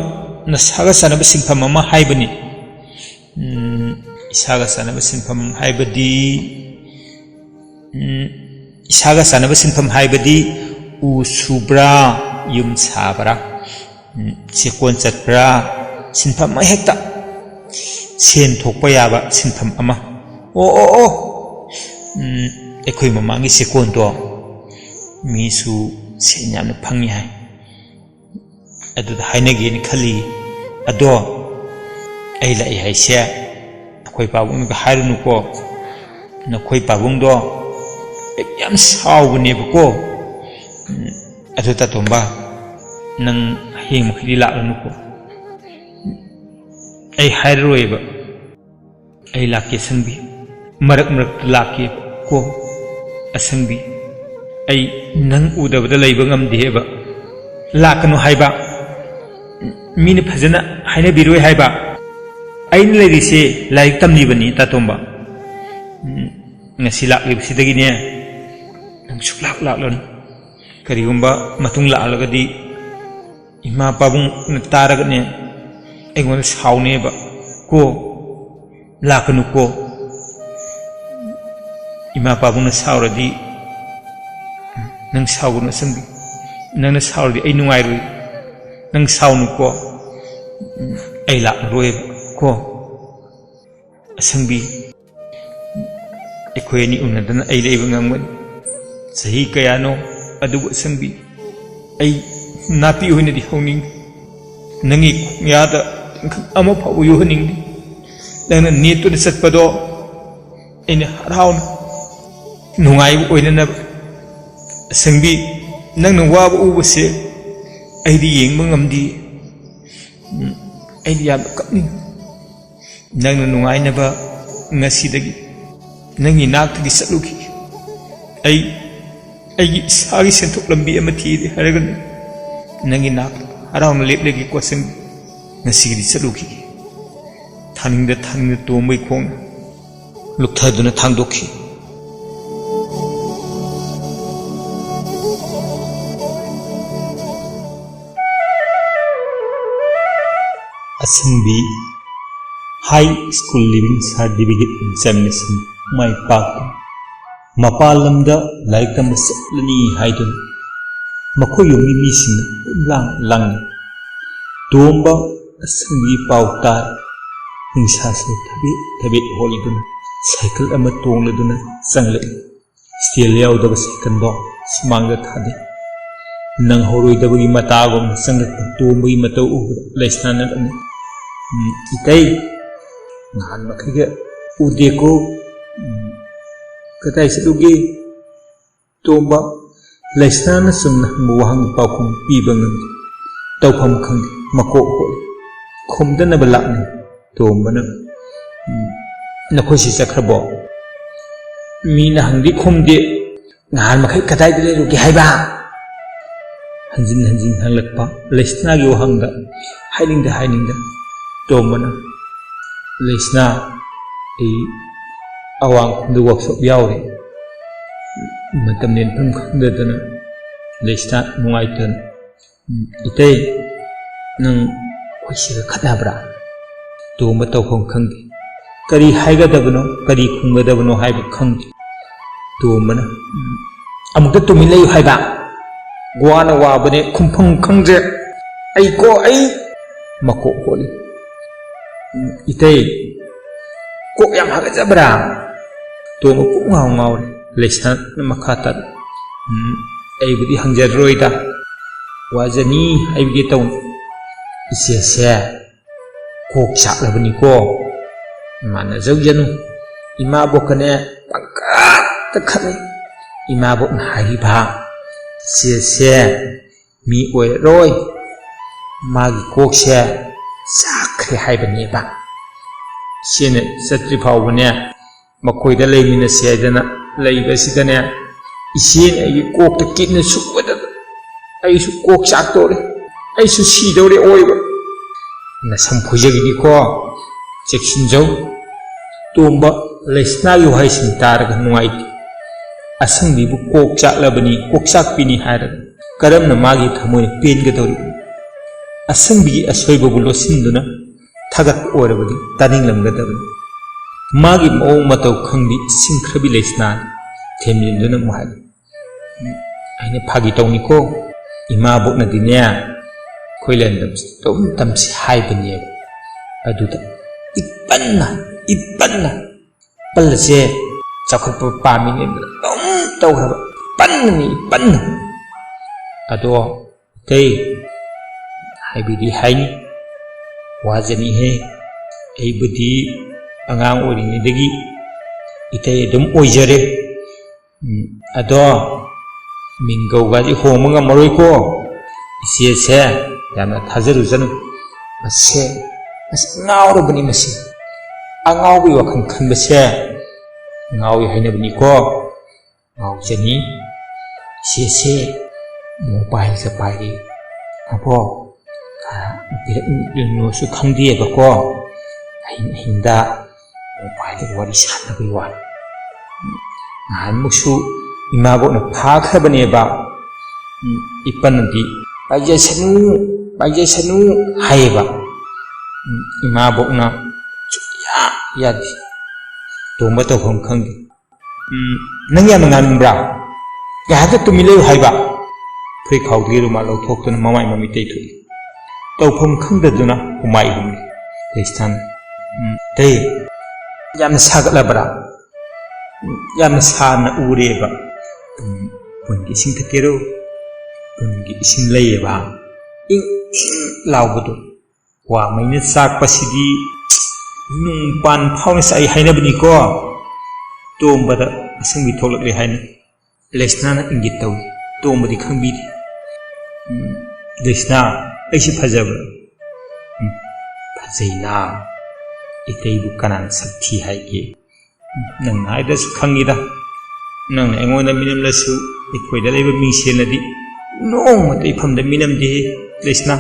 ꯅꯁꯥꯒ ꯆꯥꯟꯅꯕ ꯁꯤꯟꯐꯝ ꯑꯃ ꯍꯥꯏꯕꯅꯤ꯫ ꯎꯝ, ꯏꯁꯥꯒ ꯆꯥꯟꯅꯕ ꯁꯤꯟꯐꯝ ꯍꯥꯏꯕꯗꯤ, ꯎꯝ, ꯏꯁꯥꯒ ꯆꯥꯟꯅꯕ ꯁꯤꯟꯐꯝ ꯍꯥꯏꯕꯗꯤ ꯎ ꯁꯨꯕ꯭ꯔꯥ, ꯌꯨꯝ ꯁꯥꯕ꯭ꯔꯥ, ꯎꯝ, ꯆꯦꯛꯀꯣꯟ ꯆꯠꯄ꯭ꯔꯥ, ꯁꯤꯟꯐꯝ ꯑꯃ ꯍꯦꯛꯇ, ꯁꯦꯟ ꯊꯣꯛꯄ ꯌꯥꯕ ꯁꯤꯟꯐꯝ ꯑꯃ꯫ ꯑꯣ, ꯑꯣ, ꯑꯣ, ꯎꯝ, ꯑꯩꯈꯣꯏ ꯃꯃꯥꯡꯒꯤ ꯆꯦꯛꯀꯣꯟꯗꯣ ꯃꯤꯁꯨ ꯁꯦꯟ ꯌꯥꯝꯅ ꯐꯪꯉꯤ ꯍꯥꯏ꯫ ꯑꯗꯨꯗ ꯍꯥꯏꯅꯒꯦꯅ ꯈꯜꯂꯤ꯫ ꯑꯗꯣ ꯑꯩ ꯂꯥꯛꯏ ꯍꯥꯏꯁꯦ ꯅꯈꯣꯏ ꯄꯥꯕꯨꯡꯗ ꯍꯥꯏꯔꯨꯅꯨꯀꯣ꯫ ꯅꯈꯣꯏ ꯄꯥꯕꯨꯡꯗꯣ ꯑꯩ ꯌꯥꯝ ꯁꯥꯎꯕꯅꯦꯕꯀꯣ꯫ ꯎꯝ, ꯑꯗꯨ ꯇꯥꯇꯣꯝꯕ, ꯅꯪ ꯍꯌꯦꯡ ꯃꯈꯩꯗꯤ ꯂꯥꯛꯂꯅꯨꯀꯣ꯫ ꯑꯩ ꯍꯥꯏꯔꯔꯣꯏꯕ꯫ ꯑꯩ ꯂꯥꯛꯀꯦ ꯑꯁꯪꯕꯤ꯫ ꯃꯔꯛ ꯃꯔꯛꯇ ꯂꯥꯛꯀꯦ ꯀꯣ ꯑꯁꯪꯕꯤ꯫ ꯑꯩ ꯅꯪ ꯎꯗꯕꯗ ꯂꯩꯕ ꯉꯝꯗꯦꯕ꯫ ꯂꯥꯛꯀꯅꯨ ꯍꯥꯏꯕ꯫ ꯃꯤꯅ ꯐꯖꯅ ꯍꯥꯏꯅꯕꯤꯔꯣꯏ ꯍꯥꯏꯕ꯫ ꯑꯩꯅ ꯂꯩꯔꯤꯁꯦ ꯂꯥꯏꯔꯤꯛ ꯇꯝꯂꯤꯕꯅꯤ, ꯇꯥꯇꯣꯝꯕ꯫ ꯎꯝ, ꯉꯁꯤ ꯂꯥꯛꯂꯤꯕꯁꯤꯗꯒꯤꯅꯦ, ꯅꯪ ꯁꯨꯛꯂꯥꯛ ꯂꯥꯛꯂꯅꯨ꯫ ꯀꯔꯤꯒꯨꯝꯕ ꯃꯇꯨꯡ ꯂꯥꯛꯂꯒꯗꯤ ꯏꯃꯥ ꯄꯥꯕꯨꯡꯅ ꯇꯥꯔꯒꯅꯦ, ꯑꯩꯉꯣꯟꯗ ꯁꯥꯎꯅꯦꯕ ꯀꯣ꯫ ꯂꯥꯛꯀꯅꯨꯀꯣ꯫ ꯏꯃꯥ ꯄꯥꯕꯨꯡꯅ ꯁꯥꯎꯔꯗꯤ ꯅꯪ ꯁꯥꯎꯒꯅꯨ ꯑꯁꯪꯕꯤ꯫ ꯅꯪꯅ ꯁꯥꯎꯔꯗꯤ ꯑꯩ ꯅꯨꯡꯉꯥꯏꯔꯣꯏ꯫ ꯅꯪ ꯁꯥꯎꯅꯨꯀꯣ꯫ ꯑꯩ ꯂꯥꯛꯂꯔꯣꯏꯕ ꯀꯣ꯫ ꯑꯁꯪꯕꯤ, ꯑꯩꯈꯣꯏ ꯑꯅꯤ ꯎꯅꯗꯅ ꯑꯩ ꯂꯩꯕ ꯉꯝꯒꯅꯤ? ꯆꯍꯤ ꯀꯌꯥꯅꯣ? ꯑꯗꯨꯕꯨ ꯑꯁꯪꯕꯤ, ꯑꯩ ꯅꯥꯄꯤ ꯑꯣꯏꯅꯗꯤ ꯍꯧꯅꯤꯡꯗꯦ꯫ ꯅꯪꯒꯤ ꯈꯣꯡꯌꯥꯗ ꯇꯤꯡꯈꯪ ꯑꯃ ꯐꯥꯎꯕ ꯌꯣꯛꯍꯟꯅꯤꯡꯗꯦ꯫ ꯅꯪꯅ ꯅꯦꯠꯇꯨꯅ ꯆꯠꯄꯗꯣ ꯑꯩꯅ ꯍꯔꯥꯎꯅ ꯅꯨꯡꯉꯥꯏꯕ ꯑꯣꯏꯅꯅꯕ꯫ ꯑꯁꯪꯕꯤ, ꯅꯪꯅ ꯋꯥꯕ ꯎꯕꯁꯦ ꯑꯩꯗꯤ ꯌꯦꯡꯕ ꯉꯝꯗꯦ꯫ ꯎꯝ, ꯑꯩꯗꯤ ꯌꯥꯝꯅ ꯀꯞꯅꯤꯡꯉꯤ꯫ ꯅꯪꯅ ꯅꯨꯡꯉꯥꯏꯅꯕ ꯉꯁꯤꯗꯒꯤ ꯅꯪꯒꯤ ꯅꯥꯛꯇꯒꯤ ꯆꯠꯂꯨꯈꯤ꯫ ꯑꯩ ꯑꯩꯒꯤ ꯏꯁꯥꯒꯤ ꯁꯦꯟꯊꯣꯛ ꯂꯝꯕꯤ ꯑꯃ ꯊꯤꯔꯦ ꯍꯥꯏꯔꯒꯅꯦ, ꯅꯪꯒꯤ ꯅꯥꯛꯇ ꯍꯔꯥꯎꯅ ꯂꯦꯞꯂꯒꯦꯀꯣ ꯑꯁꯪꯕꯤ꯫ ꯉꯁꯤꯒꯤꯗꯤ ꯆꯠꯂꯨꯈꯤꯒꯦ꯫ ꯊꯥꯅꯤꯡꯗ ꯊꯥꯅꯤꯡꯗ ꯇꯣꯝꯕꯒꯤ ꯈꯣꯡꯅ ꯂꯨꯞꯊꯗꯨꯅ ꯊꯥꯡꯗꯣꯛꯈꯤ꯫ ꯑꯁꯪꯕꯤ, High School Leaving Certificate Examination ꯃꯥꯏ ꯄꯥꯛꯇꯨꯅ ꯃꯄꯥꯟ ꯂꯝꯗ ꯂꯥꯏꯔꯤꯛ ꯇꯝꯕ ꯆꯠꯂꯅꯤ ꯍꯥꯏꯗꯨꯅ ꯃꯈꯣꯏ ꯌꯨꯝꯒꯤ ꯃꯤꯁꯤꯡꯅ ꯂꯥꯡ ꯂꯥꯡꯅꯩ꯫ ꯇꯣꯝꯕ ꯑꯁꯪꯕꯒꯤ ꯄꯥꯎ ꯇꯥꯏ꯫ ꯅꯤꯡꯁꯥꯁꯦ ꯊꯕꯦꯠ ꯊꯕꯦꯠ ꯍꯣꯜꯂꯗꯨꯅ ꯁꯥꯏꯀꯜ ꯑꯃ ꯇꯣꯡꯂꯗꯨꯅ ꯆꯪꯂꯛꯏ꯫ ꯁ꯭ꯇꯦꯜ ꯌꯥꯎꯗꯕ ꯁꯥꯏꯀꯜꯗꯣ ꯁꯨꯃꯥꯡꯗ ꯊꯥꯗꯩ꯫ ꯅꯪꯍꯧꯔꯣꯏꯗꯕꯒꯤ ꯃꯇꯥꯒꯨꯝꯅ ꯆꯪꯂꯛꯄ ꯇꯣꯝꯕꯒꯤ ꯃꯇꯧ ꯎꯕꯗ ꯂꯩꯁꯅꯥꯅ ꯅꯣꯛꯏ꯫ "ꯎꯝ, ꯏꯇꯩ, ꯅꯍꯥꯟ ꯃꯈꯩꯒ ꯎꯗꯦꯀꯣ꯫ ꯎꯝ, ꯀꯗꯥꯏ ꯆꯠꯂꯨꯒꯦ?" ꯇꯣꯝꯕ ꯂꯩꯁꯅꯥꯅ ꯆꯨꯝꯅ ꯍꯪꯕ ꯋꯥꯍꯪ ꯄꯥꯎꯈꯨꯝ ꯄꯤꯕ ꯉꯝꯗꯦ꯫ ꯇꯧꯐꯝ ꯈꯪꯗꯦ꯫ ꯃꯀꯣꯛ ꯍꯣꯠꯂꯤ꯫ ꯈꯨꯝꯗꯅꯕ ꯂꯥꯛꯅꯩ꯫ ꯇꯣꯝꯕꯅ, "ꯎꯝ, ꯅꯈꯣꯏꯁꯤ ꯆꯠꯈ꯭ꯔꯕꯣ? ꯃꯤꯅ ꯍꯪꯗꯤ ꯈꯨꯝꯗꯦ꯫ ꯅꯍꯥꯟ ꯃꯈꯩ ꯀꯗꯥꯏꯗ ꯂꯩꯔꯨꯒꯦ ꯍꯥꯏꯕ?" ꯍꯟꯖꯤꯟ ꯍꯟꯖꯤꯟ ꯍꯪꯂꯛꯄ ꯂꯩꯁꯅꯥꯒꯤ ꯋꯥꯍꯪꯗ ꯍꯥꯏꯅꯤꯡꯗ ꯍꯥꯏꯅꯤꯡꯗ ꯇꯣꯝꯕꯅ, "ꯂꯩꯁꯅꯥ, ꯑꯩ ꯑꯋꯥꯡ ꯈꯨꯟꯗ ꯋꯥꯛꯁꯣꯞ ꯌꯥꯎꯔꯦ꯫" ꯃꯇꯝ ꯂꯦꯟꯐꯝ ꯈꯪꯗꯗꯅ ꯂꯩꯁꯅꯥ ꯅꯨꯡꯉꯥꯏꯇꯅ, "ꯎꯝ, ꯏꯇꯩ, ꯅꯪ ꯑꯩꯈꯣꯏ ꯁꯤꯒ ꯈꯠꯅꯕ꯭ꯔꯥ?" ꯇꯣꯝꯕ ꯇꯧꯐꯝ ꯈꯪꯗꯦ꯫ ꯀꯔꯤ ꯍꯥꯏꯒꯗꯕꯅꯣ, ꯀꯔꯤ ꯈꯨꯝꯒꯗꯕꯅꯣ ꯍꯥꯏꯕ ꯈꯪꯗꯦ꯫ ꯇꯣꯝꯕꯅ, "ꯎꯝ, ꯑꯃꯨꯛꯇ ꯇꯨꯃꯤꯟ ꯂꯩꯌꯨ ꯍꯥꯏꯕ꯫ ꯋꯥꯅ ꯋꯥꯕꯅꯦ, ꯈꯨꯝꯐꯝ ꯈꯪꯗ꯭ꯔꯦ꯫ ꯑꯩ ꯀꯣ, ꯑꯩ꯫" ꯃꯀꯣꯛ ꯍꯣꯠꯂꯤ꯫ "ꯎꯝ, ꯏꯇꯩ, ꯀꯣꯛ ꯌꯥꯝ ꯍꯥꯒꯠꯆꯕ꯭ꯔꯥ?" ꯇꯣꯝꯕ ꯄꯨꯡꯉꯥꯎ ꯉꯥꯎꯔꯦ꯫ ꯂꯩꯁꯅꯥꯅ ꯃꯈꯥ ꯇꯥꯔꯛꯏ, "ꯎꯝ, ꯑꯩꯕꯨꯗꯤ ꯍꯪꯖꯔꯔꯣꯏꯗ꯫ ꯋꯥꯖꯅꯤ ꯍꯥꯏꯕꯤꯒꯦ ꯇꯧꯅꯤ꯫ ꯏꯆꯦꯁꯦ ꯀꯣꯛ ꯆꯥꯛꯂꯕꯅꯤꯀꯣ꯫ ꯃꯥꯟꯅꯖꯧꯖꯅꯨ꯫ ꯏꯃꯥꯕꯣꯛꯀꯅꯦ ꯄꯪꯈꯠꯇ ꯈꯠꯅꯩ꯫ ꯏꯃꯥꯕꯣꯛꯅ ꯍꯥꯏꯔꯤꯕ, ꯏꯆꯦꯁꯦ ꯃꯤ ꯑꯣꯏꯔꯔꯣꯏ꯫ ꯃꯥꯒꯤ ꯀꯣꯛꯁꯦ ꯆꯥꯛꯈ꯭ꯔꯦ ꯍꯥꯏꯕꯅꯦꯕ꯫ ꯏꯆꯦꯅ ꯆꯠꯇ꯭ꯔꯤ ꯐꯥꯎꯕꯅꯦ, ꯃꯈꯣꯏꯗ ꯂꯩꯃꯤꯟꯅꯁꯦ ꯍꯥꯏꯗꯅ ꯂꯩꯕꯁꯤꯗꯅꯦ, ꯏꯆꯦꯅ ꯑꯩꯒꯤ ꯀꯣꯛꯇ ꯀꯤꯠꯅ ꯁꯨꯛꯄꯗ ꯑꯩꯁꯨ ꯀꯣꯛ ꯆꯥꯛꯇꯧꯔꯦ, ꯑꯩꯁꯨ ꯁꯤꯗꯧꯔꯦ ꯑꯣꯏꯕ꯫ ꯅꯁꯝ ꯐꯣꯏꯖꯈꯤꯅꯤꯀꯣ, ꯆꯦꯛꯁꯤꯟꯖꯧ꯫" ꯇꯣꯝꯕ ꯂꯩꯁꯅꯥꯒꯤ ꯋꯥꯍꯩꯁꯤꯡ ꯇꯥꯔꯒ ꯅꯨꯡꯉꯥꯏꯇꯦ꯫ ꯑꯁꯪꯕꯤꯕꯨ ꯀꯣꯛ ꯆꯥꯛꯂꯕꯅꯤ, ꯀꯣꯛ ꯆꯥꯛꯄꯤꯅꯤ ꯍꯥꯏꯔꯒ ꯀꯔꯝꯅ ꯃꯥꯒꯤ ꯊꯃꯣꯏꯅ ꯄꯦꯟꯒꯗꯧꯔꯤꯕꯅꯣ? ꯑꯁꯪꯕꯤꯒꯤ ꯑꯁꯣꯏꯕꯕꯨ ꯂꯣꯠꯁꯤꯟꯗꯨꯅ ꯊꯥꯒꯠꯄ ꯑꯣꯏꯔꯕꯗꯤ ꯇꯥꯅꯤꯡꯂꯝꯒꯗꯕꯅꯤ꯫ ꯃꯥꯒꯤ ꯃꯑꯣꯡ ꯃꯇꯧ ꯈꯪꯕꯤ ꯁꯤꯡꯈ꯭ꯔꯕꯤ ꯂꯩꯁꯅꯥꯅ ꯊꯦꯝꯖꯤꯟꯗꯨꯅ ꯑꯃꯨꯛ ꯍꯥꯏ, "ꯎꯝ, ꯑꯩꯅ ꯐꯥꯒꯤ ꯇꯧꯅꯤꯀꯣ, ꯏꯃꯥꯕꯣꯛꯅꯗꯤꯅꯦ ꯑꯩꯈꯣꯏ ꯂꯝꯗꯝꯁꯤ ꯑꯗꯨꯝ ꯇꯝꯁꯤ ꯍꯥꯏꯕꯅꯦꯕ꯫ ꯑꯗꯨꯗ ꯏꯄꯟꯅ, ꯏꯄꯟꯅ ꯄꯜꯂꯁꯦ ꯆꯥꯎꯈꯠꯄ ꯄꯥꯝꯃꯤꯅꯦꯅ ꯑꯗꯨꯝ ꯇꯧꯈ꯭ꯔꯕ, ꯄꯟꯅꯅꯤ, ꯄꯟꯅ꯫ ꯑꯗꯣ ꯏꯇꯩ, ꯍꯥꯏꯕꯤꯗꯤ ꯍꯥꯏꯅꯤ, ꯋꯥꯖꯅꯤꯍꯦ꯫ ꯑꯩꯕꯨꯗꯤ ꯑꯉꯥꯡ ꯑꯣꯏꯔꯤꯉꯩꯗꯒꯤ ꯏꯇꯩ ꯑꯗꯨꯝ ꯑꯣꯏꯖꯔꯦ꯫ ꯎꯝ, ꯑꯗꯣ ꯃꯤꯡꯒꯧꯒꯗꯤ ꯍꯣꯡꯕ ꯉꯝꯃꯔꯣꯏꯀꯣ꯫ ꯏꯆꯦꯁꯦ ꯌꯥꯝꯅ ꯊꯥꯖꯔꯨꯖꯅꯨ꯫ ꯃꯁꯦ, ꯃꯁꯤ ꯉꯥꯎꯔꯕꯅꯤ ꯃꯁꯤ꯫ ꯑꯉꯥꯎꯕꯒꯤ ꯋꯥꯈꯜ ꯈꯟꯕꯁꯦ ꯉꯥꯎꯏ ꯍꯥꯏꯅꯕꯅꯤꯀꯣ꯫ ꯉꯥꯎꯖꯅꯤ꯫ ꯏꯆꯦꯁꯦ ꯃꯣꯕꯥꯏꯜꯒ ꯄꯥꯏꯔꯤ꯫ ꯑꯕꯣ, ꯈꯔ ꯄꯤꯔꯛꯅꯣꯁꯨ ꯈꯪꯗꯦꯕꯀꯣ꯫ ꯑꯍꯤꯡ ꯑꯍꯤꯡꯗ ꯃꯣꯕꯥꯏꯜꯗ ꯋꯥꯔꯤ ꯁꯥꯟꯅꯕꯒꯤ ꯋꯥꯅꯤ꯫ ꯅꯍꯥꯟꯃꯨꯛꯁꯨ ꯏꯃꯥꯕꯣꯛꯅ ꯐꯥꯈ꯭ꯔꯕꯅꯦꯕ꯫ ꯎꯝ, ꯏꯄꯟꯅꯗꯤ "ꯄꯥꯏꯖꯁꯅꯨ, ꯄꯥꯏꯖꯁꯅꯨ" ꯍꯥꯏꯌꯦꯕ꯫ ꯎꯝ, ꯏꯃꯥꯕꯣꯛꯅ ꯁꯨꯛꯌꯥ ꯌꯥꯗꯦ꯫ ꯇꯣꯝꯕ ꯇꯧꯐꯝ ꯈꯪꯗꯦ꯫ "ꯎꯝ, ꯅꯪ ꯌꯥꯝꯅ ꯉꯥꯡꯅꯤꯡꯕ꯭ꯔꯥ? ꯉꯥꯏꯍꯥꯛꯇ ꯇꯨꯃꯤꯟ ꯂꯩꯌꯨ" ꯍꯥꯏꯕ꯫ ꯐꯨꯔꯤꯠꯈꯥꯎꯗꯒꯤ ꯔꯨꯃꯥꯜ ꯂꯧꯊꯣꯛꯇꯨꯅ ꯃꯃꯥꯏ ꯃꯃꯤꯠ ꯇꯩꯊꯣꯛꯏ꯫ ꯇꯧꯐꯝ ꯈꯪꯗꯗꯨꯅ ꯍꯨꯃꯥꯏ ꯍꯨꯝꯃꯤ꯫ ꯂꯩꯁꯅꯥꯅ, "ꯎꯝ, ꯇꯩ, ꯌꯥꯝꯅ ꯁꯥꯒꯠꯂꯕ꯭ꯔꯥ? ꯎꯝ, ꯌꯥꯝꯅ ꯁꯥꯅ ꯎꯔꯦꯕ꯫ ꯎꯝ, ꯄꯨꯟꯒꯤ ꯏꯁꯤꯡ ꯊꯛꯀꯦꯔꯣ? ꯄꯨꯟꯒꯤ ꯏꯁꯤꯡ ꯂꯩꯌꯦꯕ, ꯏꯪ ꯏꯪ ꯂꯥꯎꯕꯗꯣ꯫ ꯋꯥ ꯃꯩꯅ ꯆꯥꯛꯄꯁꯤꯗꯤ ꯅꯨꯡ ꯄꯥꯟ ꯐꯥꯎꯅ ꯆꯥꯛꯏ ꯍꯥꯏꯅꯕꯅꯤꯀꯣ"꯫ ꯇꯣꯝꯕꯗ ꯑꯁꯪꯕꯤ ꯊꯣꯛꯂꯛꯂꯦ ꯍꯥꯏꯅ ꯂꯩꯁꯅꯥꯅ ꯏꯪꯒꯤꯠ ꯇꯧꯏ꯫ ꯇꯣꯝꯕꯗꯤ ꯈꯪꯕꯤꯗꯦ꯫ "ꯎꯝ, ꯂꯩꯁꯅꯥ, ꯑꯩꯁꯤ ꯐꯖꯕ꯭ꯔꯥ?" "ꯎꯝ, ꯐꯖꯩꯅ꯫ ꯏꯇꯩꯕꯨ ꯀꯅꯥꯅ ꯁꯛ ꯊꯤ ꯍꯥꯏꯒꯦ? ꯎꯝ, ꯅꯪꯅ ꯍꯥꯏꯗ꯭ꯔꯁꯨ ꯈꯪꯉꯤꯗ꯫ ꯅꯪꯅ ꯑꯩꯉꯣꯟꯗ ꯃꯤꯅꯝꯂꯁꯨ ꯑꯩꯈꯣꯏꯗ ꯂꯩꯕ ꯃꯤꯡꯁꯦꯜꯅꯗꯤ ꯅꯣꯡꯃꯇ ꯏꯐꯝꯗ ꯃꯤꯅꯝꯗꯦꯍꯦ ꯂꯩꯁꯅꯥ꯫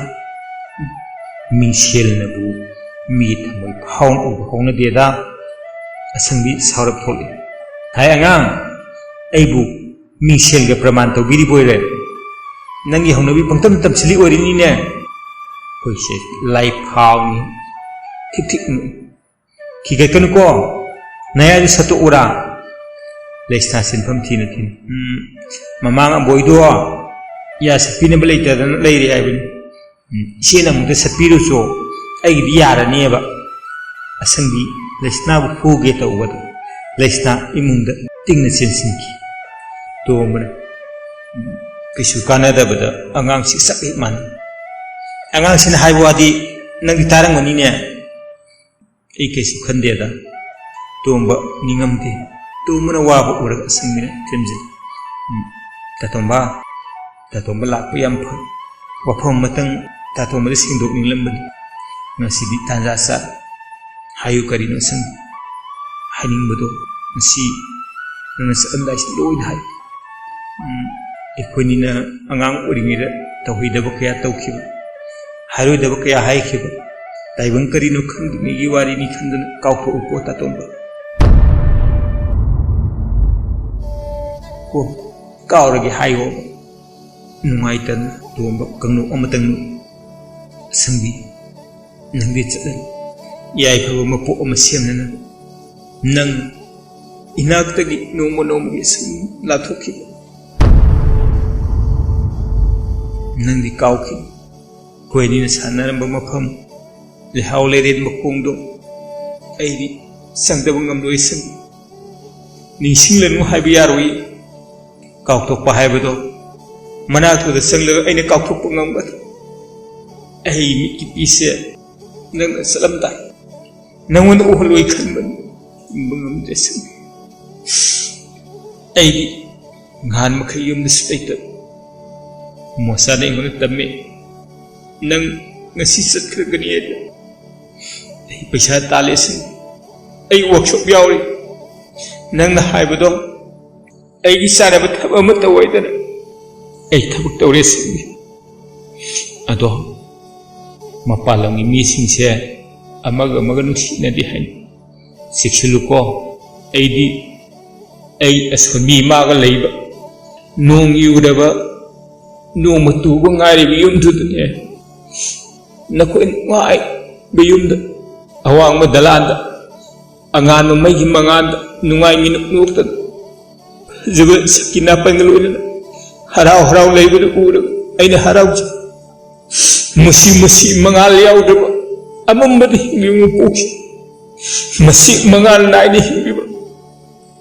ꯎꯝ, ꯃꯤꯡꯁꯦꯜꯅꯕꯨ ꯃꯤꯒꯤ ꯊꯃꯣꯏ ꯐꯥꯎꯅ ꯎꯕ ꯍꯧꯅꯗꯦꯗ"꯫ ꯑꯁꯪꯕꯤ ꯁꯥꯎꯔꯞ ꯊꯣꯛꯂꯛꯏ꯫ "ꯍꯥꯏ ꯑꯉꯥꯡ, ꯑꯩꯕꯨ ꯃꯤꯡꯁꯦꯜꯒ ꯄ꯭ꯔꯃꯥꯟ ꯇꯧꯕꯤꯔꯤꯕ ꯑꯣꯏꯔꯦ꯫ ꯅꯪꯒꯤ ꯍꯧꯅꯕꯤ ꯄꯪꯇꯝ ꯇꯝꯁꯤꯜꯂꯤ ꯑꯣꯏꯔꯤꯅꯤꯅꯦ꯫ ꯑꯩꯈꯣꯏꯁꯦ ꯂꯥꯏꯐꯥꯎꯅꯤ"꯫ ꯊꯤꯛ ꯊꯤꯛ ꯅꯣꯛꯏ꯫ "ꯈꯤꯒꯠꯀꯅꯨꯀꯣ, ꯅꯌꯥꯗꯨ ꯁꯠꯇꯣꯛꯎꯔꯥ?" ꯂꯩꯁꯅꯥ ꯁꯤꯟꯐꯝ ꯊꯤꯅ ꯊꯤꯅ, "ꯎꯝ, ꯃꯃꯥꯡ ꯑꯕꯣꯏꯗꯣ ꯌꯥ ꯁꯠꯄꯤꯅꯕ ꯂꯩꯇꯗꯅ ꯂꯩꯔꯦ ꯍꯥꯏꯕꯅꯤ꯫ ꯎꯝ, ꯏꯆꯦꯅ ꯑꯃꯨꯛꯇ ꯁꯠꯄꯤꯔꯨꯆꯣ, ꯑꯩꯒꯤꯗꯤ ꯌꯥꯔꯅꯦꯕ꯫" ꯑꯁꯪꯕꯤ ꯂꯩꯁꯅꯥꯕꯨ ꯐꯨꯒꯦ ꯇꯧꯕꯗ ꯂꯩꯁꯅꯥ ꯏꯃꯨꯡꯗ ꯇꯤꯡꯅ ꯆꯦꯟꯁꯤꯟꯈꯤ꯫ ꯇꯣꯝꯕꯅ, "ꯎꯝ, ꯀꯩꯁꯨ ꯀꯥꯟꯅꯗꯕꯗ ꯑꯉꯥꯡꯁꯤ ꯆꯞ ꯍꯦꯛ ꯃꯥꯟꯅꯩ꯫ ꯑꯉꯥꯡꯁꯤꯅ ꯍꯥꯏꯕ ꯋꯥꯗꯤ ꯅꯪꯗꯤ ꯇꯥꯔꯝꯒꯅꯤꯅꯦ?" "ꯑꯩ ꯀꯩꯁꯨ ꯈꯟꯗꯦꯗ꯫" ꯇꯣꯝꯕ ꯅꯤꯡꯉꯝꯗꯦ꯫ ꯇꯣꯝꯕꯅ ꯋꯥꯕ ꯎꯔꯒ ꯑꯁꯪꯕꯤꯅ ꯊꯦꯝꯖꯤꯜꯂꯤ꯫ "ꯎꯝ, ꯇꯥꯇꯣꯝꯕ, ꯇꯥꯇꯣꯝꯕ ꯂꯥꯛꯄ ꯌꯥꯝ ꯐꯔꯦ꯫ ꯋꯥꯐꯝ ꯑꯃꯇꯪ ꯇꯥꯇꯣꯝꯕꯗ ꯁꯦꯡꯗꯣꯛꯅꯤꯡꯂꯝꯕꯅꯤ꯫ ꯉꯁꯤꯗꯤ ꯇꯥꯟꯖꯥ ꯆꯥꯔꯦ꯫ ꯍꯥꯏꯌꯨ, ꯀꯔꯤꯅꯣ ꯑꯁꯪꯕꯤ? ꯍꯥꯏꯅꯤꯡꯕꯗꯣ ꯉꯁꯤ ꯅꯪꯅ ꯆꯠꯂꯝꯗꯥꯏꯁꯤꯗ ꯂꯣꯏꯅ ꯍꯥꯏ꯫" "ꯎꯝ, ꯑꯩꯈꯣꯏꯅꯤꯅ ꯑꯉꯥꯡ ꯑꯣꯏꯔꯤꯉꯩꯗ ꯇꯧꯍꯩꯗꯕ ꯀꯌꯥ ꯇꯧꯈꯤꯕ, ꯍꯥꯏꯔꯣꯏꯗꯕ ꯀꯌꯥ ꯍꯥꯏꯈꯤꯕ, ꯇꯥꯏꯕꯪ ꯀꯔꯤꯅꯣ ꯈꯪꯗ꯭ꯔꯤꯉꯩꯒꯤ ꯋꯥꯔꯤꯅꯤ ꯈꯟꯗꯨꯅ ꯀꯥꯎꯊꯣꯛꯎꯀꯣ ꯇꯥꯇꯣꯝꯕ꯫" "ꯀꯣ, ꯀꯥꯎꯔꯒꯦ ꯍꯥꯏꯌꯣ꯫" ꯅꯨꯡꯉꯥꯏꯇꯅ ꯇꯣꯝꯕ ꯀꯥꯡꯅꯣꯛ ꯑꯃꯇꯪ ꯅꯣꯛꯏ꯫ "ꯑꯁꯪꯕꯤ, ꯅꯪꯗꯤ ꯆꯠꯂꯅꯤ꯫ ꯌꯥꯏꯐꯕ ꯃꯄꯣꯛ ꯑꯃ ꯁꯦꯝꯅꯅꯕ ꯅꯪ ꯏꯅꯥꯛꯇꯒꯤ ꯅꯣꯡꯃ ꯅꯣꯡꯃꯒꯤ ꯁꯨꯝ ꯂꯥꯞꯊꯣꯛꯈꯤꯕ꯫ ꯅꯪꯗꯤ ꯀꯥꯎꯈꯤꯅꯤ꯫ ꯑꯩꯈꯣꯏ ꯑꯅꯤꯅ ꯁꯥꯟꯅꯔꯝꯕ ꯃꯐꯝ, ꯂꯩꯍꯥꯎ ꯂꯩꯔꯦꯟ ꯃꯈꯣꯡꯗꯣ ꯑꯩꯗꯤ ꯆꯪꯗꯕ ꯉꯝꯂꯣꯏ ꯑꯁꯪꯕꯤ꯫ ꯅꯤꯡꯁꯤꯡꯂꯅꯨ ꯍꯥꯏꯕ ꯌꯥꯔꯣꯏ꯫ ꯀꯥꯎꯊꯣꯛꯄ ꯍꯥꯏꯕꯗꯣ ꯃꯅꯥꯛꯇꯨꯗ ꯆꯪꯂꯒ ꯑꯩꯅ ꯀꯥꯎꯊꯣꯛꯄ ꯉꯝꯒꯗ꯭ꯔꯥ? ꯑꯩ ꯃꯤꯠꯀꯤ ꯄꯤꯁꯦ ꯅꯪꯅ ꯆꯠꯂꯝꯗꯥꯏ ꯅꯪꯉꯣꯟꯗ ꯎꯍꯜꯂꯣꯏ ꯈꯟꯕꯅꯤ, ꯍꯤꯡꯕ ꯉꯝꯗ꯭ꯔꯦ ꯑꯁꯪꯕꯤ꯫ ꯑꯩꯗꯤ ꯅꯍꯥꯟ ꯃꯈꯩ ꯌꯨꯝꯗꯁꯨ ꯂꯩꯇꯕ꯫ ꯃꯣꯁꯥꯅ ꯑꯩꯉꯣꯟꯗ ꯇꯝꯃꯦ, ꯅꯪ ꯉꯁꯤ ꯆꯠꯈ꯭ꯔꯒꯅꯤ ꯍꯥꯏꯕ꯫ ꯑꯩ ꯄꯩꯁꯥ ꯇꯥꯜꯂꯦ ꯑꯁꯪꯕꯤ, ꯑꯩ ꯋꯥꯛꯁꯣꯞ ꯌꯥꯎꯔꯤ꯫ ꯅꯪꯅ ꯍꯥꯏꯕꯗꯣ ꯑꯩꯒꯤ ꯆꯥꯅꯕ ꯊꯕꯛ ꯑꯃ ꯇꯧ ꯍꯥꯏꯗꯅ ꯑꯩ ꯊꯕꯛ ꯇꯧꯔꯦ ꯑꯁꯪꯕꯤ꯫ ꯑꯗꯣ ꯃꯄꯥꯟ ꯂꯝꯒꯤ ꯃꯤꯁꯤꯡꯁꯦ ꯑꯃꯒ ꯑꯃꯒ ꯅꯨꯡꯁꯤꯅꯗꯦ ꯍꯥꯏ꯫ ꯆꯦꯛꯁꯤꯜꯂꯨꯀꯣ꯫ ꯑꯩꯗꯤ, ꯑꯩ ꯑꯁꯣꯟꯕꯤ ꯏꯃꯥꯒ ꯂꯩꯕ, ꯅꯣꯡ ꯌꯨꯔꯕ, ꯅꯣꯡꯃ ꯇꯨꯕ ꯉꯥꯏꯔꯤꯕ ꯌꯨꯝꯗꯨꯗꯅꯦ, ꯅꯈꯣꯏ ꯅꯨꯡꯉꯥꯏꯕ ꯌꯨꯝꯗ ꯑꯋꯥꯡꯕ ꯗꯂꯥꯟꯗ ꯑꯉꯥꯟꯕ ꯃꯩꯒꯤ ꯃꯉꯥꯜꯗ ꯅꯨꯡꯉꯥꯏ ꯃꯤꯅꯣꯛ ꯅꯣꯛꯇꯅ ꯐꯖꯕ ꯁꯛꯀꯤ ꯅꯥꯄꯟꯒ ꯂꯣꯏꯅꯅ ꯍꯔꯥꯎ ꯍꯔꯥꯎ ꯂꯩꯕꯗꯨ ꯎꯔꯒ ꯑꯩꯅ ꯍꯔꯥꯎꯖꯩ꯫ ꯃꯁꯤ, ꯃꯁꯤ ꯃꯉꯥꯜ ꯌꯥꯎꯗ꯭ꯔꯕ ꯑꯃꯝꯕꯗ ꯍꯤꯡꯂꯤꯕ ꯃꯄꯣꯛꯁꯤ, ꯃꯁꯤ ꯃꯉꯥꯜ ꯅꯥꯏꯅ ꯍꯤꯡꯂꯤꯕ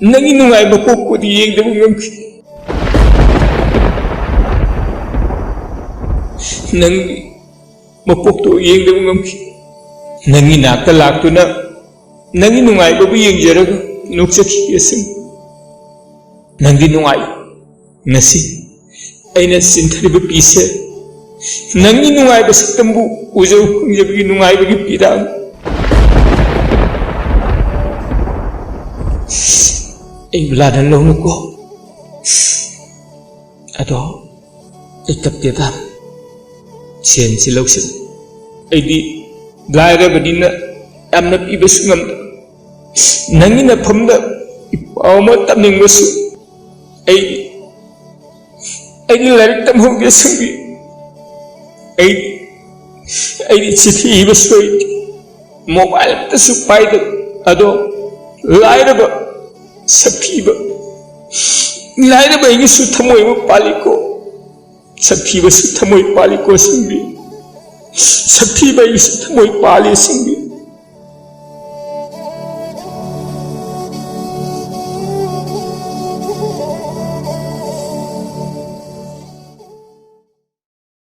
ꯅꯪꯒꯤ ꯅꯨꯡꯉꯥꯏꯕ ꯄꯣꯛꯄꯗꯤ ꯌꯦꯡꯗꯕ ꯉꯝꯈꯤ꯫ ꯅꯪꯒꯤ ꯃꯄꯣꯛꯇꯣ ꯌꯦꯡꯗꯕ ꯉꯝꯈꯤ꯫ ꯅꯪꯒꯤ ꯅꯥꯛꯇ ꯂꯥꯛꯇꯨꯅ ꯅꯪꯒꯤ ꯅꯨꯡꯉꯥꯏꯕꯕꯨ ꯌꯦꯡꯖꯔꯒ ꯅꯣꯛꯆꯈꯤ ꯑꯁꯤꯅꯤ꯫ ꯅꯪꯒꯤ ꯅꯨꯡꯉꯥꯏ ꯉꯁꯤ ꯑꯩꯅ ꯆꯤꯟꯊꯔꯤꯕ ꯄꯤꯁꯦ, ꯅꯪꯒꯤ ꯅꯨꯡꯉꯥꯏꯕ ꯁꯛꯇꯝꯕꯨ ꯎꯖꯕ ꯐꯪꯖꯕꯒꯤ ꯅꯨꯡꯉꯥꯏꯕꯒꯤ ꯄꯤꯔꯥꯡ꯫ ꯑꯩꯕꯨ ꯂꯥꯟꯅ ꯂꯧꯅꯨꯀꯣ꯫ ꯑꯗꯣ ꯑꯩ ꯇꯞꯇꯦꯗ꯫ ꯁꯦꯟꯁꯤ ꯂꯧꯁꯤꯜꯂꯨ꯫ ꯑꯩꯗꯤ ꯂꯥꯏꯔꯕꯅꯤꯅ ꯌꯥꯝꯅ ꯄꯤꯕꯁꯨ ꯉꯝꯗ꯫ ꯅꯪꯒꯤ ꯅꯐꯝꯗ ꯏꯄꯥꯎ ꯑꯃ ꯇꯝꯅꯤꯡꯕꯁꯨ ꯑꯩꯗꯤ, ꯑꯩꯗꯤ ꯂꯥꯏꯔꯤꯛ ꯇꯝꯍꯧꯒꯦ ꯁꯪꯕꯤ꯫ ꯑꯩꯗꯤ, ꯑꯩꯗꯤ ꯆꯤꯊꯤ ꯏꯕꯁꯨ ꯍꯩꯇꯦ꯫ ꯃꯣꯕꯥꯏꯜ ꯑꯃꯠꯇꯁꯨ ꯄꯥꯏꯗꯕ꯫ ꯑꯗꯣ ꯂꯥꯏꯔꯕ, ꯁꯛꯊꯤꯕ, ꯂꯥꯏꯔꯕ ꯑꯩꯒꯤꯁꯨ ꯊꯃꯣꯏ ꯑꯃ ꯄꯥꯜꯂꯤꯀꯣ꯫ ꯁꯛꯊꯤꯕꯁꯨ ꯊꯃꯣꯏ ꯄꯥꯜꯂꯤꯀꯣ ꯁꯤꯡꯕꯤ꯫ ꯁꯛꯊꯤꯕ ꯑꯩꯒꯤꯁꯨ ꯊꯃꯣꯏ ꯄꯥꯜꯂꯤ ꯁꯤꯡꯕꯤ꯫